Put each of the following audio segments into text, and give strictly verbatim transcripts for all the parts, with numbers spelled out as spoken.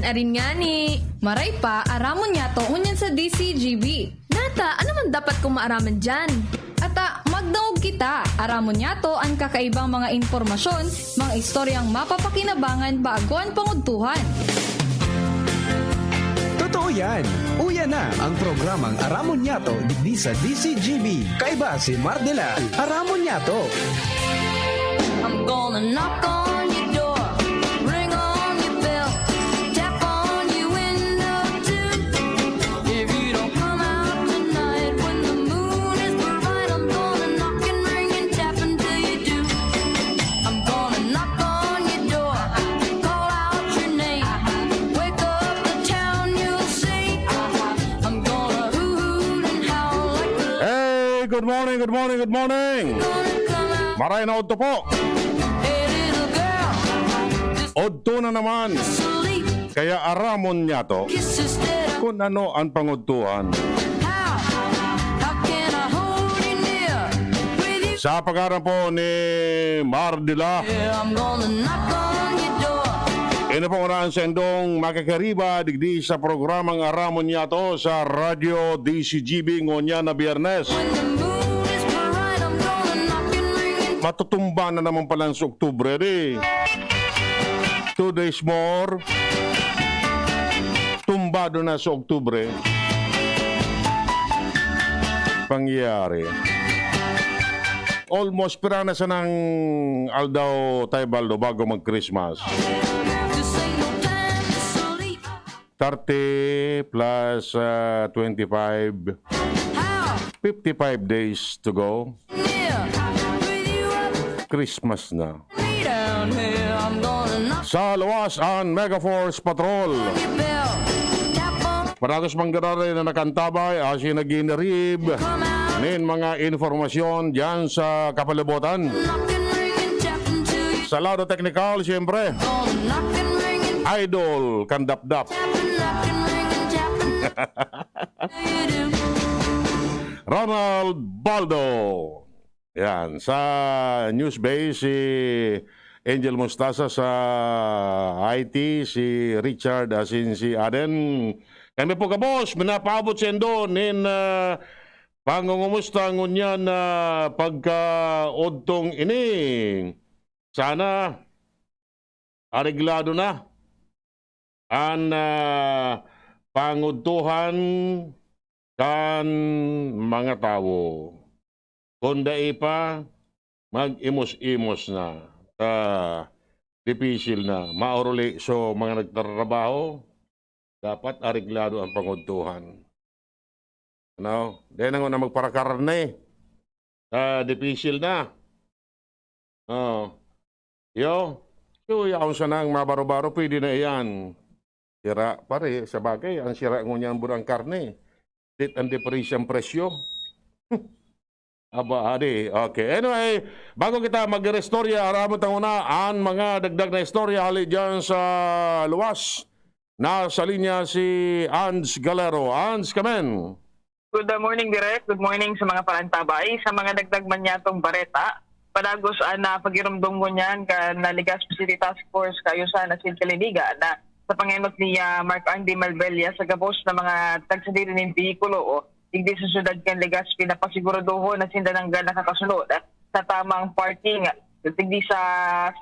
Arin ngani, maray pa, aramon niyato ngunyan sa D C G B. Nata, ano man dapat kong maaraman diyan? Ata, magdangog kita, aramon niyato an kakaibang mga impormasyon, mga istoryang mapapakinabangan bago an pangudtuhan. Totoo yan! Uya na ang programang Aramon Niyato digdi sa D C G B. Kaiba si Mardela. Aramon Niyato! I'm gonna knock on your door, ring on your bell, tap on your window too. If you don't come out tonight when the moon is bright, I'm gonna knock and ring and tap until you do. I'm gonna knock on your door, call out your name, wake up the town, you'll see. I'm gonna hoot and howl like the Hey, good morning, good morning, good morning. gonna come out. Maray na udto po. Hey, little girl, Udto na naman. sleep. Kaya aramon niyato Kiss instead of kung ano ang pangudtuhan. how? How can I hold you near? With you, Sa pangalan po ni Mardila, yeah, I'm gonna knock on your door. ini pong unaan sendong makakariba digdi sa programang Aramon Niyato sa Radyo D C G B ngunyan na Biyernes. When the moon is bright, I'm gonna knock and ring and Matutumba na naman pala sa Oktubre, di. Two days more. Tumbado na sa Oktubre. Pangyayari. Almost pira na sanang aldaw, Tay Baldo, bago mag-Christmas. This ain't no time to sleep. Thirty plus ah, twenty-five, How? fifty-five days to go. Near. With you up, Christmas na. me down here. I'm gonna knock Sa luwas an Megaforce Patrol. your bell. Tap on, Padagos manggararay na nakantabay, asin nagginarib come out. nin mga informasyon diyan sa kapalibutan. Knock and ring and tap until you Sa lado teknikal, siyempre, gonna knock and ring and idol, kandapdap. tap and knock and ring and tap until you do. Ronald Baldo. Yan. Sa news base, si Angel Mostasa, sa I T, si Richard, asin si Aden. Kami po, kabos, minapaabot sa indo nin ah, pangungumusta ngunyan na pagkaodtong ini. Sana areglado na an ah, pangudtuhan kan mga tawo. Kung dai pa, mag-imos-imos na. Ta, dipisil na. Maoruli so mga nagtatrabaho, dapat areglado ang pangudtuhan. Ano? Dai na nga na magparakarne. Ta, dipisil na. Oh. Yo, so yaon sana ang mabaro-baro, pwede na iyan. Sira, pare, sa bagay, ang sira ngunyan burang karne. Dit ang depresya ang presyo. Aba, adi. Okay. Anyway, bago kita mag-istorya, aramon ta muna an mga dagdag na istorya hali dyan sa luwas. Nasa linya si Ans Galero. Ans, kamen. Good morning, Direk. Good morning sa mga parantabay. Sa mga dagdag man niyatong bareta, padagos an ah, pag-irumdom ngunyan kan ah, Legazpi City Task Force Kaayusan asin Kalinigan na sa pangenot ni ah, Mark Andy Malvelia sa gabos na mga tagsadiri nin behikulo o digdi sa syudad kan Legazpi na pasiguradohon na sinda nanggad nakakasunod sa tamang parking digdi sa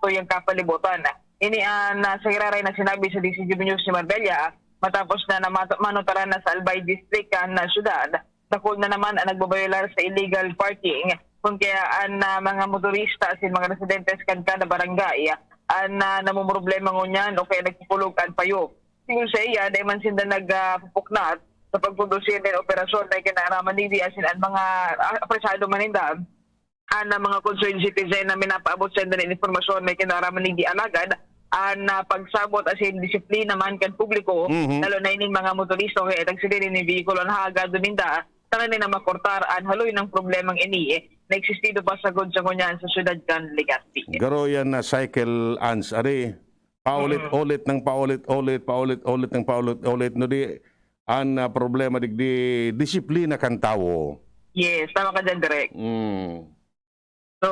tuyang kapalibutan. Ini an ah, sa giraray na sinabi sa D C G B News ni Marbella matapos na namata- manutaran na sa Albay District kan ah, syudad. Dakul na naman ang nagbabayolar sa illegal parking, kun kaya an ah, mga motorista asin mga residentes kan kada barangay an ah, namomroblema ngunyan o kaya nagkukulog an payo. Sigon saiya, dai man sinda nagpupuknat sa pagkondusir nin operasyon na ikinaraman digdi asin an mga ah, apresado man ninda an ah, mga concerned citizen na minapaabot sa inda nin impormasyon na ikinaraman digdi. Alagad an ah, pagsabot asin disiplina man kan publiko, Mhm. lalo na ining mga motorista o kaya tagsadiri nin behikulo, an hagado ninda tanganing na makortar an haloy nang problemang ini na existido pa sagod sa ngunyan sa syudad kan Legazpi. Garo yan na cycle, Ans, ari. Paulit-ulit ng paulit-ulit, paulit-ulit ng paulit-ulit. No di, an ah, problema digdi, disiplina kan tawo. Yes, tama ka dyan, Direk. Mm. So,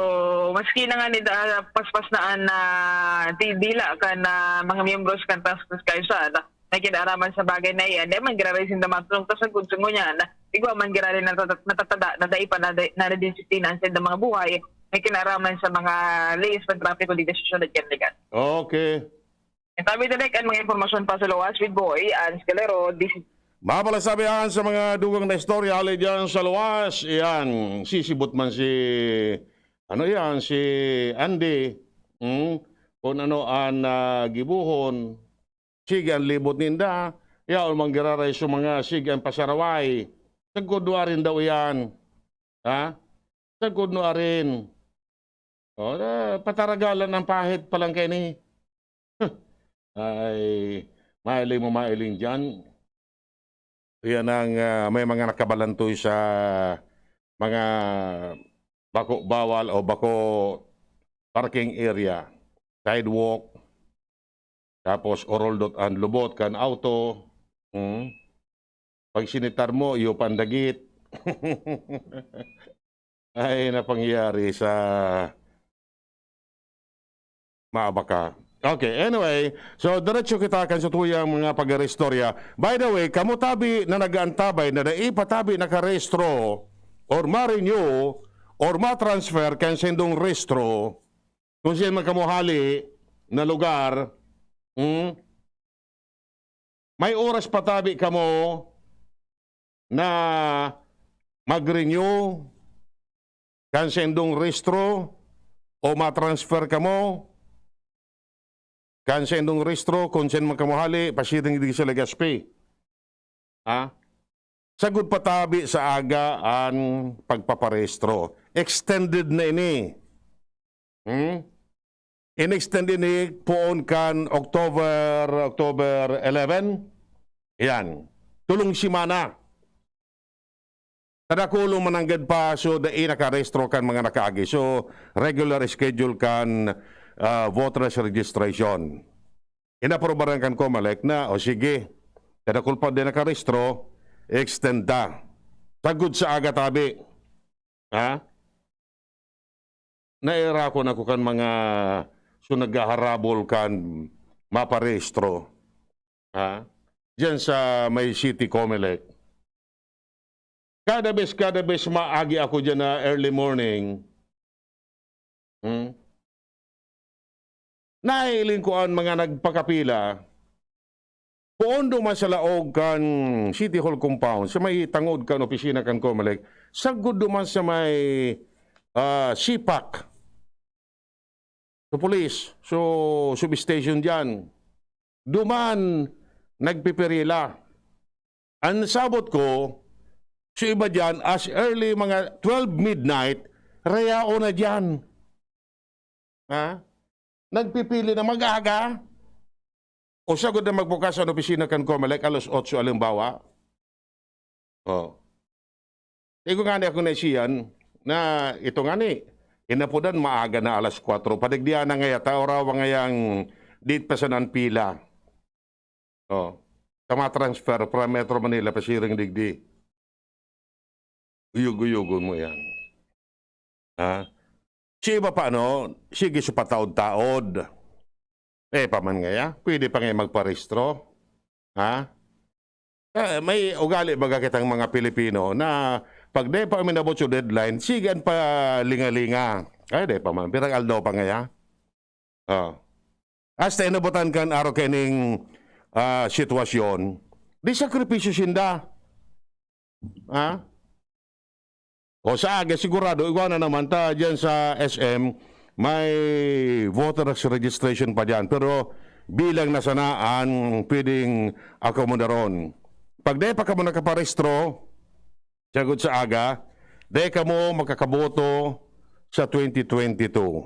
maski na nga ni da, paspas na an ah, di, dila kan ah, mga miyembros kan Task Force Kaayusan, may kinaaraman sa bagay na iyan, di man giraray sinda matulog ta sagkod sa ngunyan, igwa man giraray natatada, natatada na dai pa na, na nadisiplina ang saindang mga buhay, may kinaaraman sa mga lihis pang trapiko dito sa syudad kan Ligan. Okay. Ang sabi direk, ang mga impormasyon pa sa luwas with Boy, Ans Calero, this is Mapalag sabi an sa mga dugang na istorya hali diyan sa luwas. Iyan, sisibot man si, ano iyan, si Andy. Hmm? Kung ano an, ah, gibohon. Sige an libot ninda. Yaon man giraray sa mga sige an pasaraway. Sagkod nuarin daw iyan. Ha? Sagkod nuarin. O, ah, pataragalan ang pahit pa lang kaini. Ay, mailing mo, mailing diyan. Yan ang, ah, may mga nakabalantoy sa mga bako bawal o bako parking area, sidewalk, tapos oroldot an lubot kan auto. Hmm? Pag sinitar mo, iyo pandagit. Ay, napangyari sa Maabaka. Okay, anyway, so diretso kita kan sa tuyang mga pag-arestorya. By the way, kamo tabi na nag-aantabay na dai pa tabi nakarehistro or ma-renew or ma-transfer kan sindong rehistro, kung saan man kamo hali na lugar, hmm? May oras pa tabi kamo na mag-renew kan sindong rehistro o ma-transfer kamo kan sindong rehistro kung saan man kamo hali, pasiring digdi sa Legazpi. Ha? Sagkod pa tabi sa aga an pagpaparehistro. Extended na ini. Hmm? In-extend ini poon kan October, October eleven. Yan. Tolong semana. Kadakulo mananggad pa, so dai nakarehistro kan mga nakaagi. So, regular schedule kan, ah, voters registration. Inaprobaran kan Comelec na, o sige, kadakul pa dai nakarehistro, extend ta. Sagkod sa aga tabi. Ha? Naerakon ako kan mga so naghaharabol kan maparehistro. Ha? Diyan sa may City Comelec. Kada bes, kada bes maagi ako diyan na early morning. Hmm? Nahiling ko an mga nagpakapila. Poon duman sa laog kan City Hall compound, sa may tangod kan opisina kan Comelec, sagkod duman sa may, ah, sipak. So, police, so, substation diyan. Duman, nagpipirila. An sabot ko, so iba diyan, as early mga twelve midnight, rayao na diyan. Ha? Nagpipili na mag-aga. O sagkod na magbukas an opisina kan Comelec, alas otso, halimbawa. Oh. Igo ngani ako naisiyan na ito ngani, inapodan maaga na alas kwatro. Padigdian na ngaya, ta oraw ngayang date pa sa nan pila. Oh. Sa mga transfer from Metro Manila, pasiring digdi. Uyog-uyogon mo yan. Ha? Si iba pa, ano, sige, sa pataod-taod. Eh, pa man ngaya, pwede pa ngaya magparehistro. Ha? Eh, may ugali baga kitang mga Pilipino na pag di pa minabot yung deadline, sige an palingalinga. Ay, di pa man. Pirang aldaw pa ngaya. Oh. Hasta inabutan kan araw kaining, ah, sitwasyon. Di sakripisyo sinda. Ha? O sa aga, sigurado, igwa na naman ta dyan sa S M, may voters registration pa dyan. Pero bilang na sana an pwedeng akomodaron. Pag di pa kamo nakaparehistro, sagkod sa aga, di kamo makakaboto sa twenty twenty-two.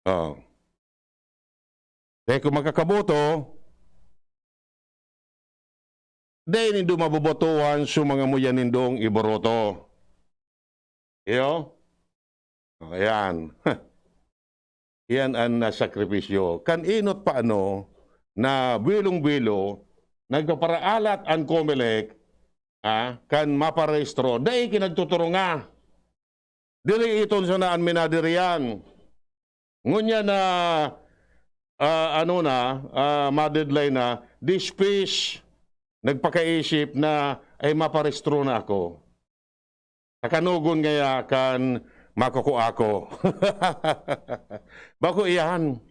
Oh. Di kamo makakaboto, di nindo mabobotohan sa mga muya nindong iboroto. Iyo? O, ayan. Yan an nasakripisyo. Kan enot pa ano, na buwelong-buwelo, nagpaparaalat an Comelec, ah, kan maparehistro. Dai ki nagtuturunga. Diri iton sana an minadiriyan. Ngunyan na, ah, ano na, ah, ma-deadline na, This fish, nagpakaisip na, "Ay, maparehistro na ako. Kakanugon ngaya kan makukua ko." Bako iyan.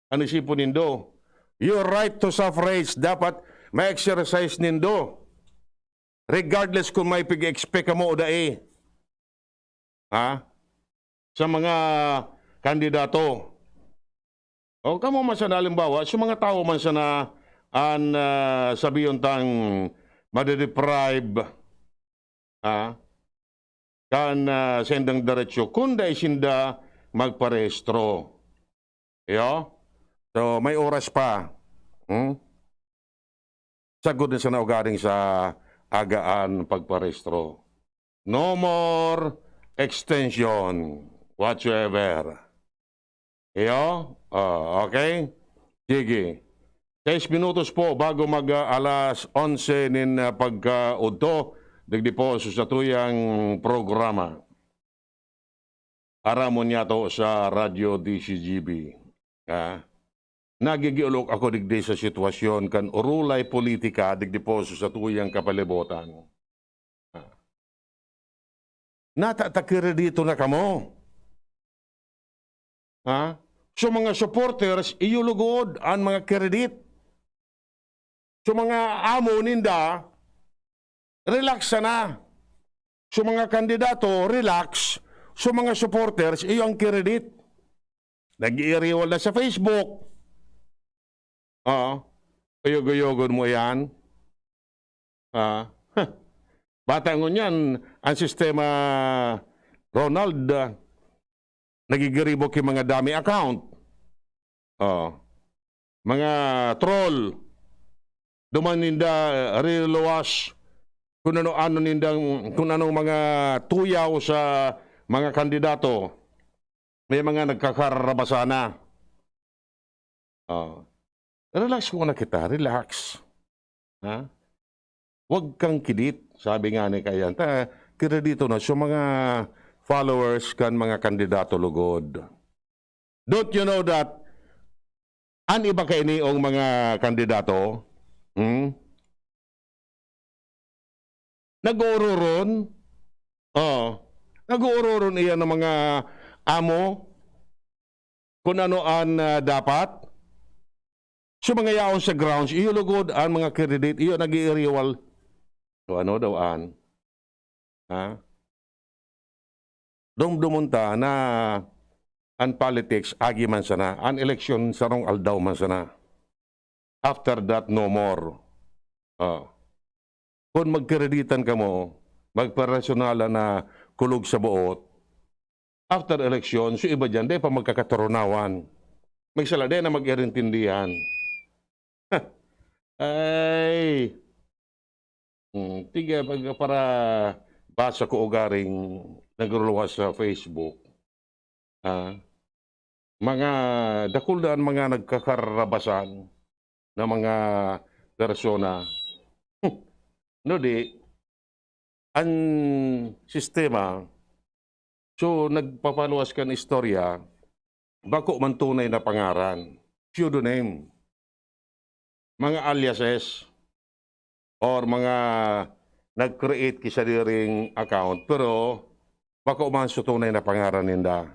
Ano isipon nindo? Your right to suffrage, dapat ma-exercise nindo. Regardless kung may pig-expect kamo o dai. Ha? Sa mga kandidato. O kamo man sana, halimbawa, sa mga tawo man sana an, ah, sabihon tang madedeprive, ha? Kan, ah, sendang diretsyo, kung dai sinda magparehistro. Iyo? So, may oras pa. Hmm? Sagkod na sana ugaring sa agaan pagparehistro. No more extension whatsoever. Iyo? Oh, okay? Sige. Seis minutos po bago mag, ah, alas onse nin, ah, pagkaudto, digdi po sa satuyang programa. Aramon niyato sa Radyo D C G B. Ha? Nagigiolok ako digdi sa sitwasyon kan orolay politika digdi po sa satuyang kapalibotan. Ha? Natatakredito na kamo. Ha? So, mga supporters, iyo lugod an mga credit. So, mga amo ninda, relax sana. So, mga kandidato, relax. So, mga supporters, iyo ang credit. Nag-iiriwal na sa Facebook. Oo. Uyog-uyogon mo yan. Ah. Bata ngunyan, ang sistema, Ronald, ah, nagigiribo ki mga dummy account. Oh. Mga troll. Duman ninda, eh, riluwas kung ano-ano nindang, kung anong mga tuyaw sa mga kandidato. May mga nagkakarabasa na. Oh. Relax ko na kita, relax. Ha? Huwag kang kidit, sabi nga ni Kayan. Ta, kredito na sa mga followers kan mga kandidato lugod. Don't you know that an iba kainiong mga kandidato, hmm? Nag-oororon. Oh, nag-oororon iyan ng mga amo kung ano an, ah, dapat. So, mga yaon sa grounds, iyo lugod an mga credit, iyo nag-iiriwal. So, ano daw an? Ha? Dumdumon ta na an politics, agi man sana, an eleksyon, sarong aldaw man sana. After that, no more. Ah. Kung magkreditan kamo, magpersonala na kulog sa boot, after eleksyon, so iba diyan, dai pa magkakaturunawan. Magsala, dai na mag-irintindihan. Ay! Hmm, tiga, pag, para basa ko ugaring nagruluwas sa Facebook. Ah, mga dakul na an mga nagkakarabasan na mga persona. No, di, an sistema, so, nagpapaluwas kan istorya, bako man tunay na pangaran, pseudonym, mga aliases, or mga nag-create ki sadiring account, pero bako man sa tunay na pangaran ninda.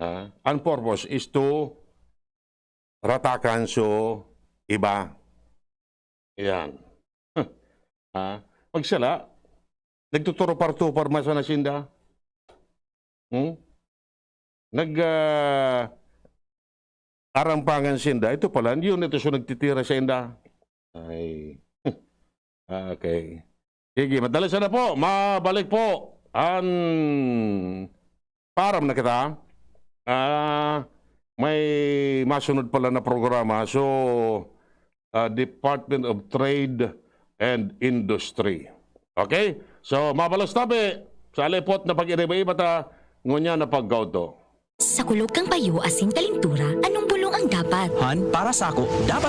Ha? Ang purpose is to ratakan so iba. Yan. Ha? Magsala, nagtuturupar-tupar man sana sinda. Hmm? Nag, ah, arampangan sinda. Ito pala, yun ito so nagtitira sinda. Ay. Ah, okay. Sige, madali sana po. Mabalik po. An, paaram na kita. Ah, may masunod pala na programa. So, ah, Department of Trade and Industry. Okay? So, mabalos tabi sa lipot na pag-iriba-iba ta, ngunyan na pagkaudto. Sa kulog kan payo asin kalintura, anong bolong ang dapat? Han, para sako, dapat